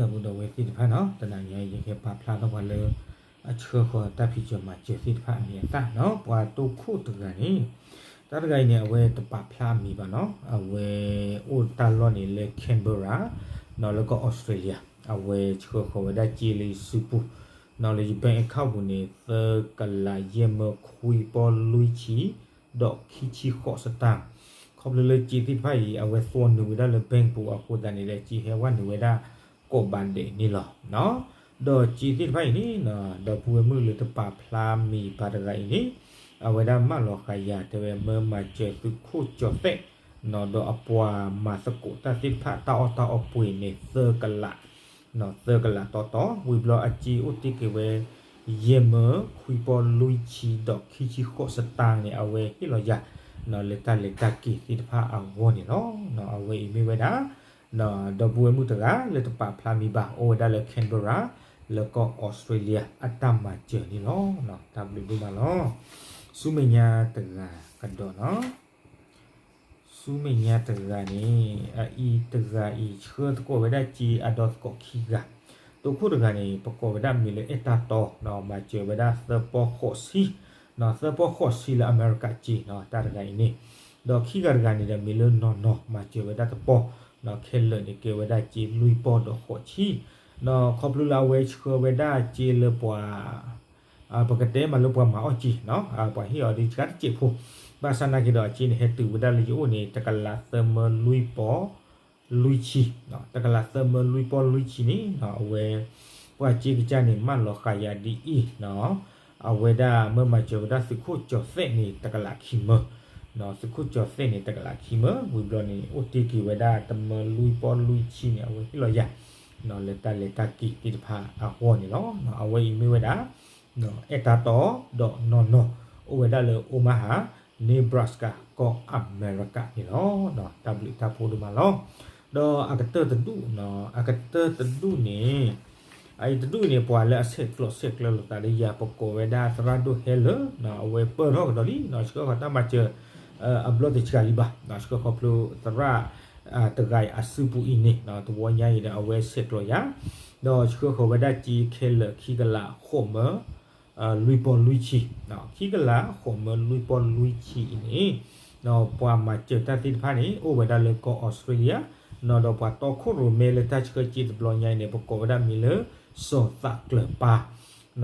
ဒီပုၢ်ဒီဝဲၢ်သ့ၣ်တဖၣ်နီၤ, တနၤညါအံၤ ယကပာ်ဖျါထီၣ်ပှၤလၢ အဆှၢဃီၤတၢ်ဖံးစၢၤမၤစၢၤသ့ၣ်တဖၣ်အမံၤအသၣ်နီၤ, ပှၤတိခိၣ်တဂၤန့ၣ်, တၢ်တဂၤအံၤန့ၣ် အဝဲတပာ်ဖျါအမံၤဘၣ်နီၤ, အဝဲအိၣ်တၢ်လီၢ်န့ၣ်လၢ Canberra နီၤ လၢကီၢ် Australia, အဝဲဆှၢဃီၤဝဲဒၣ်စ့လၢယစုပူၤ, နီၤ လၢယ bank account ပူၤန့ၣ် သၢကလးယဲၢ်မၢခွံပီၢ်လွံၢ်ဆံ ဒီးခံဆံဃိးစတၢၢ်, ခီဖျိလၢစ့သ့ၣ်တဖၣ်အံၤ အဝဲသွီနုာ်ဝဲဒၣ်လၢ bank ပူၤအဃိသတးန့ၣ်ဒီး စ့ဟဲဝဲနုာ်ဝဲဒၣ် ကိးဘးဒဲးန့ၣ်လီၤ. ဒီးစ့သ့ၣ်တဖၣ်အံၤန့ၣ်, ဒီပုၢ်ဝဲၢ်မုၣ်လၢတပာ်ဖျါမံၤဘၣ်တဂၤအံၤန့ၣ်, အဝဲဒၣ်မၢလီၤဃာ်ယၤတဲဝဲ မၢမၤစၢၤသုးခိၣ်ကၠီၤသဲး, ဒီးအပှၤမၤသကိးတၢ်သ့ၣ်တဖၣ်တၢ်အီၣ်တၢ်အီပှ့ၤန့ၣ် သၢကလး သၢကလးတီတီ, ဝံၤဘျီအစ့အိၣ်တ့ၢ်က့ၤဝဲ ယဲၢ်မၢခွံပီၢ်လွံၢ်ဆံဒီးခံဆံဃိးစတၢၢ်န့ၣ် အဝဲဟ့ၣ်လီၤယၤ လၢတၢ်လဲၤတၢ်က့ၤသ့ၣ်တဖၣ်အဂီၢ်န့ၣ်လီၤ. အဝဲအံၤမ့ၢ်ဝဲဒၣ် ဒီပုၢ်ဝဲၢ်မုၣ်တဂၤလၢတပာ်ဖျါမံၤဘၣ် အိၣ်ဝဲဒၣ်လၢ Canberra လၢကီၢ် Australia အတၢ်မၤစၢၤန့ၣ်လီၤ. တၢ်ဘျုးဒိၣ်မးလီၤ. ဆူမဲာ်ညါတဂၤကဒီးနီၤ ဆူမဲာ်ညါတဂၤန့ၣ်, အအံၤတဂၤအံၤ ဆှၢသကိးဝဲဒၣ်စ့အဒီသကိးခံဂၤ, တိခိၣ်တဂၤန့ၣ် ပကိးဝဲဒၣ်မံၤလၢအဲၣ်တၢ်တီ, မၤစၢၤဝဲဒၣ်သၢပီၢ်ဃိးဆံ, သၢပီၢ်ဃိးဆံလၢအမဲရကၤစ့နီၤ တၢ်တဂၤအံၤန့ၣ်, ဒီးခံဂၤတဂၤန့ၣ်ဒီးမံၤလၢနီၢ်နီၢ် မၤစၢၤဝဲဒၣ်တပီၢ်, ခဲလၢာ်န့ၣ်ကဲဝဲဒၣ်စ့လွံၢ်ပီၢ်ဒီးဃိးဆံ, ခီဖျိလၢအဝဲဆှၢဝဲဒၣ်စ့လၢပှၤ ပကတဲမးလၢပှၤမၤအီၣ်စ့နီၤ, ပှၤဟ့ၣ်အီၤဒ်ဆှါတစဲးဖိ, ဘၣ်ဆၣ်နာ်က့ဒီး အစ့န့ၣ်ဟဲတုၤဝဲဒၣ်လၢယအိၣ်န့ၣ် တကလးသၢမၢလွံၢ်ပီၢ်လွံၢ်ဆံ, တကလးသၢမၢလွံၢ်ပီၢ်လွံၢ်ဆံန့ၣ် အဝဲ ပှၤစ့ကစၢ်န့ၣ် မၢလီၤဃာ်ယၤဒ်အံၤနီၤ, အဝဲဒၣ်မၢမၤစၢၤဝဲဒၣ်သုးခိၣ်ကၠီၤသဲးန့ၣ် တကလးခံမၢ သုးခိၣ်ကၠီၤသဲးန့ၣ် တကလးခံမၢ, ဝံၤဘျီန့ၣ် အိၣ်တ့ၢ်က့ၤဝဲဒၣ်တမၢလွံၢ်ပီၢ်လွံၢ်ဆံန့ၣ် အဝဲဟ့ၣ်လီၤယၤ လၢတၢ်လဲၤတၢ်က့ၤသ့ၣ်တဖၣ်အဂီၢ်န့ၣ်လီၤ. အဝဲအံၤမ့ၢ်ဝဲဒၣ် အဲၣ်တၢ်တီ ဒီးနီၢ်နီၢ် အိၣ်ဝဲဒၣ်လၢ Omaha, Nebraska ကီၢ်အမဲရကၤန့ၣ်လီၤ. တၢ်ဘျုးတၢ်ဖှိၣ်ဒိၣ်မးလီၤ. ဒီးအကတၢၢ်တဒူၣ်, အကတၢၢ်တဒူၣ်န့ၣ် အအံၤတဒူၣ်န့ၣ် ပှၤလၢအဆဲးကျိးဆဲးကျၢလိာ်သးလၢယၤ ပကိးဝဲဒၣ်သရၣ်ဒိၣ်ဟဲလၢာ်, အဝဲပၢၢ်ထီၣ်ကဒီးလံ, ဆှၢဃီၤတၢ်မၤစၢၤ အဘျီတစှၤလံဘၣ်, ဆှၢဃီၤဖျိသရၣ် တဂၤအံၤအစုပူၤအံၤန့ၣ် တဝီညါအံၤဒီး အဝဲဆဲးကျိးယၤ, ဒီးဆှၢဃီၤဝဲဒၣ်စ့ခဲလၢာ်ခံကလးဃိးမၢ လွံၢ်ပီၢ်လွံၢ်ဆံ, ခံကလးဃိးမၢလွံၢ်ပီၢ်လွံၢ်ဆံအံၤန့ၣ်, ပှၤမၤစၢၤတၢ်သ့ၣ်တဖၣ်န့ၣ် အိၣ်ဝဲဒၣ်လၢကီၢ်အီစထြ့လယါ, ဒီးပှၤတီခိၣ်ရိၣ်မဲလၢတၢ်ဆှၢစ့တဘျီညါအံၤန့ၣ် ပကိးဝဲဒၣ်မံၤလၢ စီၤသးကျၢၤပၢ်,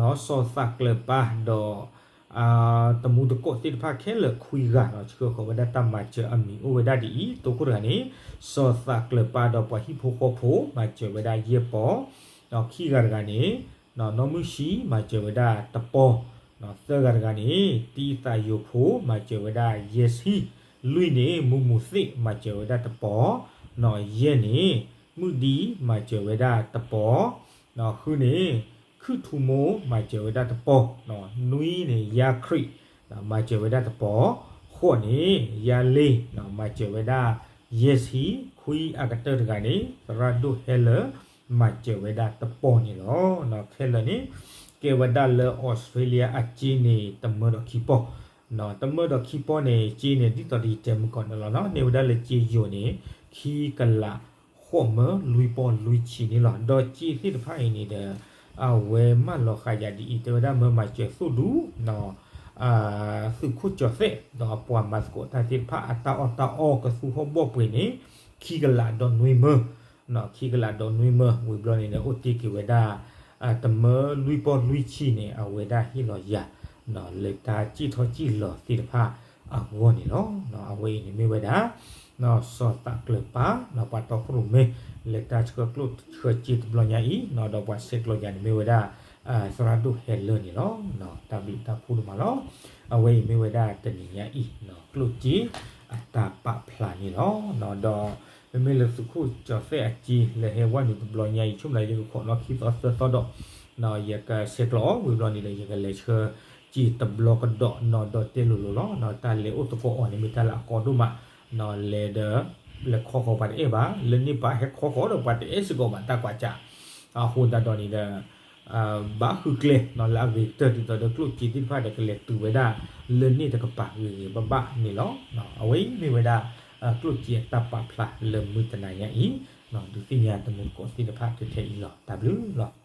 စီၤသးကျၢၤပၢ်ဒီး တမူတကိးသ့ၣ်တဖၣ်ခဲလၢာ်ခွံဂၤဒီး ဆှၢဃီၤဝဲဒၣ်တၢ်မၤစၢၤအမံၤအိၣ်ဝဲဒၣ်ဒ်အံၤ, တိခိၣ်တဂၤန့ၣ် စီၤသးကျၢၤပၢ်ဒီးပှၤဟံၣ်ဖိဃီဖိ မၤစၢၤဝဲဒၣ်ယဲၢ်ပီၢ်, ဒီးခံဂၤတဂၤန့ၣ် နီၢ်မုၢ်ဆံ မၤစၢၤဝဲဒၣ်တပီၢ်, သၢဂၤတဂၤန့ၣ် တံသးယိၤဖိ မၤစၢၤဝဲဒၣ်ယဲၢ်ဆံ, လွံၢ်န့ၣ် မူမူသ့ၣ် မၤစၢၤဝဲဒၣ်တပီၢ်, ယဲၢ်န့ၣ် မုၢ်ဒံ မၤစၢၤဝဲဒၣ်တပီၢ်, ဃုန့ၣ် ခုၣ်ထူမိ မၤစၢၤဝဲဒၣ်တပီၢ်, နွံန့ၣ် ယါခရံာ် မၤစၢၤဝဲဒၣ်တပီၢ်, ဃိးန့ၣ် ယါလ့ မၤစၢၤဝဲဒၣ်ယဲၢ်ဆံ, ခွံအကတၢၢ်တဂၤန့ၣ် သရၣ်ဒိၣ်ဟဲလၢာ် မၤစၢၤဝဲဒၣ်တပီၢ်န့ၣ်လီၤ. ခဲလၢာ်န့ၣ် ကဲဝဲဒၣ်လၢအီစထြ့လယါအစ့န့ၣ် တမၢဒီးခံပီၢ်, တမၢဒီးခံပီၢ်န့ၣ် စ့န့ၣ်ဒ်သိးဒီးယတဲမုၢ်ကီၢ်န့ၣ်လီၤနီၤ, န့ၢ်ဝဲဒၣ်လၢစ့ယိၤန့ၣ် ခံကလးဃိးမၢလွံၢ်ပီၢ်လွံၢ်ဆံန့ၣ်လီၤ. ဒီးစ့သ့ၣ်တဖၣ်အံၤန့ၣ်ဒီး အဝဲမၢလီၤဃာ်ယၤဒ်အံၤ တဲဝဲဒၣ်မၢမၤစၢၤသိၣ်ဒူ သုးခိၣ်ကၠီၤသဲး ဒီးအပှၤမၤသကိးတၢ်သ့ၣ်တဖၣ်အတၢ်အီၣ်တၢ်အီကသူဟီၣ်ဘီၣ်ပှ့ၤန့ၣ် ခံကလးဒီးနွံမၢ, ခံကလးဒီးနွံမၢ ဝံၤဘျီန့ၣ်ဒီး အိၣ်တ့ၢ်က့ၤဝဲဒၣ် တမၢလွံၢ်ပီၢ်လွံၢ်ဆံန့ၣ် အဝဲဒၣ်ဟ့ၣ်လီၤယၤ လၢတၢ်စံၣ်ထီၣ်စံၣ်လီၤသ့ၣ်တဖၣ်အဂီၢ်န့ၣ်လီၤ. အဝဲအံၤန့ၣ်မ့ၢ်ဝဲဒၣ် စီၤသးကျၢၤပၢ် ပှၤတီခိၣ်ရိၣ်မဲ လၢတၢ်ဆှၢကျိၣ်ဆှၢစ့တဘျီညါအံၤ ဒီးပှၤဆဲးကျိးယၤန့ၣ်မ့ၢ်ဝဲဒၣ် သရၣ်ဒိၣ်ဟဲလၢာ်န့ၣ်လီၤ. တၢ်ဘျုးတၢ်ဖှိၣ်ဒိၣ်မးလီၤ. အဝဲအံၤမ့ၢ်ဝဲဒၣ်တနံၤညါအံၤ ကျိၣ်စ့အတၢ်ပာ်ဖျါန့ၣ်လီၤ. ဒီးမ့မ့ၢ်လၢသုးခိၣ်ကၠီၤသဲးအစ့ လၢဟဲဝဲနုာ်တဘျီညါအံၤ ဆိကမိၣ်လၢယကခိးလီၤခံသီသၢသီဒီး ယကဆဲးကျိးအီၤ ဝံၤဘျီန့ၣ်ဒီး ယကလဲၤဆှၢစ့တဘျီကဒီးနီၤ ဒီးတဲလိၤလိၤလီၤ. တၢ်လဲၤအိၣ်သကိးအီၤန့ၣ် မ့ၢ်တၢ်လၢအကီဒိၣ်မး လဲၤဒီး လဲၤခီဃီၤပှၤတအဲၣ်ဘၣ်, လၢန့ၣ်ပာ်ဟဲခီဃီၤဒီးပှၤတအဲၣ်စ့ၢ်ကီးဘၣ် တၢ်ကွၢ်စး အဃိသတးဒီးန့ၣ်ဒီး ဘၣ်ဃုကျဲနီၤ လၢအဂ့ၤကတၢၢ်ဒ်သိးဒီးကျိၣ်စ့သ့ၣ်တဖၣ်ဒီးကလဲၤတုၤဝဲဒၣ် လၢန့ၣ်တကပၤဂ့ၤဂ့ၤဘၣ်ဘၣ်န့ၣ်လီၤ. အဝဲအံၤမ့ၢ်ဝဲဒၣ် ကျိၣ်စ့အတၢ်ပာ်ဖျါလၢမုၢ်တနၤညါအံၤ ဒုးသ့ၣ်ညါတမူတကိးသ့ၣ်တဖၣ်ထဲထဲအံၤလီၤ. တၢ်ဘျုးလီၤ.